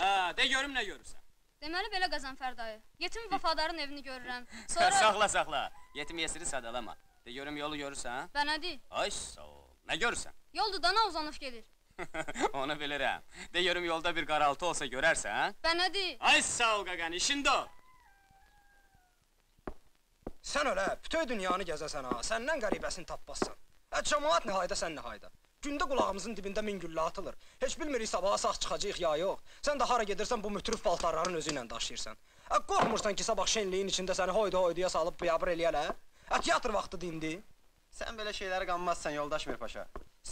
Hə, de görüm nə görürsən. Deməli belə Qəzənfər dayı. Yetim vəfadarın evini görürəm. Sonra... Saxla, saxla. Yetim yesiri sadalama. De görüm yolu görürsən? Bə nədir? Ay sağ ol. Nə görürsən? Yoldur dana uzanıb gedir. Onu bilirəm. De görüm yolda bir qaraltı olsa görərsən? Bə nədir? Ay sağ ol qaqan, işində ol. Sən ölə, bütün dünyanı gəzəsən ha, səndən qəribəsini tapmazsan. Cəmaat nə hayda, sən nə hayda. Gündə qulağımızın dibində min güllə atılır. Heç bilmirik sabaha sağ çıxacağıq ya yox. Sən də hara gedirsən bu mütrif paltarların özü ilə daşıyırsan. Qorxmursan ki, sabah şenliyin içində səni hoyda-hoydaya salıb bıyabır eləyələ? Teatr vaxtıdır indi. Sən belə şeyləri qanmazsan yoldaş Mirpaşa.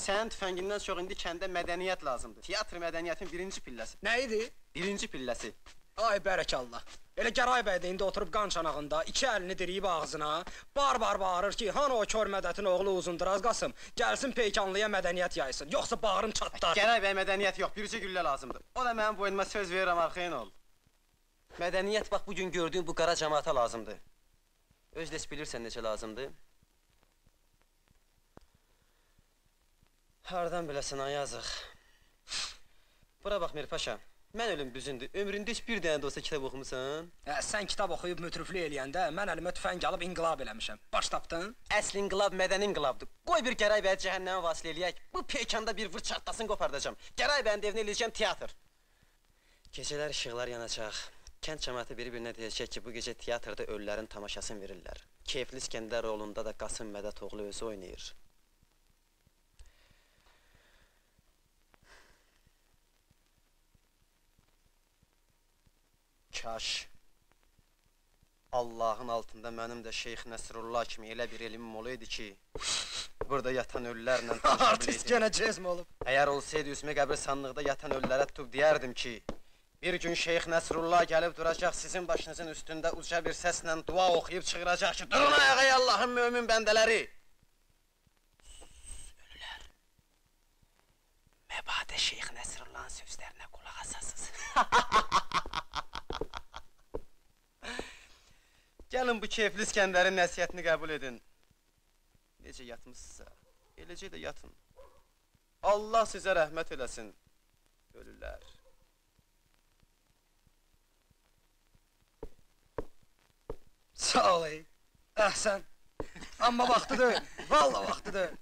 Sənin tüfəngindən çox indi kəndə mədəniyyət lazımdır. Teatr mədəniyyətin birinci pilləsi. Nə idi? Birinci pilləsi. Ay bərəkallah. Elə Gəray bəy də indi oturub qan çanağında, iki əlini diriyib ağzına, bar-bar bağırır ki, hanı o kör mədətin oğlu Uzunduraz Qasım, gəlsin peykanlıya mədəniyyət yaysın, yoxsa bağrım çatlar. Gəray bəy mədəniyyət yox, bircə güllə lazımdır. O da mənim boynuma söz verirəm, arxayın ol. Mədəniyyət bax bugün gördüyün bu qara cəmaata lazımdır. Öz də bilirsən necə lazımdır. Hardan biləsən, ay yazıq. Bura bax Mirpaşa. Mən ölüm düzündür, ömründə heç bir dənə də olsa kitab oxumusan? Sən kitab oxuyub mütriflik eləyəndə, mən əlimə tüfəng alıb inqilab eləmişəm. Baş tapdın? Əsl inqilab mədəni inqilabdır. Qoy bir Gəray bəyi cəhənnəmə vasıl eləyək. Bu peykanda bir vır çatlasın qopardacam. Gəray bəyin evinə eləyəcəm teatr. Gecələr işıqlar yanacaq. Kənd cəmaatı bir-birinə deyəcək ki, bu gecə teatrda ölülərin tamaşasını verirlər. Keyifli İskəndər rolunda da Qasım Mədətoğlu özü oynayır. Kaş Allahın altında mənim də Şeyx Nəsrullah kimi elə bir elmim olaydı ki, burada yatan ölülərlə tanışa biləydim. Artist gənə cezm olub. Əgər olsaydı üzmə qəbir sandıqda yatan ölülərə tutub deyərdim ki, bir gün Şeyx Nəsrullah gəlib duracaq sizin başınızın üstündə uca bir səslə dua oxuyub çığıracaq ki, durun ayağa ey Allahın mömin bəndələri! Ölülər, məbadə Şeyx Nəsrullahın sözlərinə qulaq asasız. Gəlin bu keyifli İskəndərin nəsihətini qəbul edin. Necə yatmışsınızsa, eləcə də yatın. Allah sizə rəhmət eləsin, ölülər. Sağ ol ey, əhsən. Amma vaxtı deyil, valla vaxtı deyil.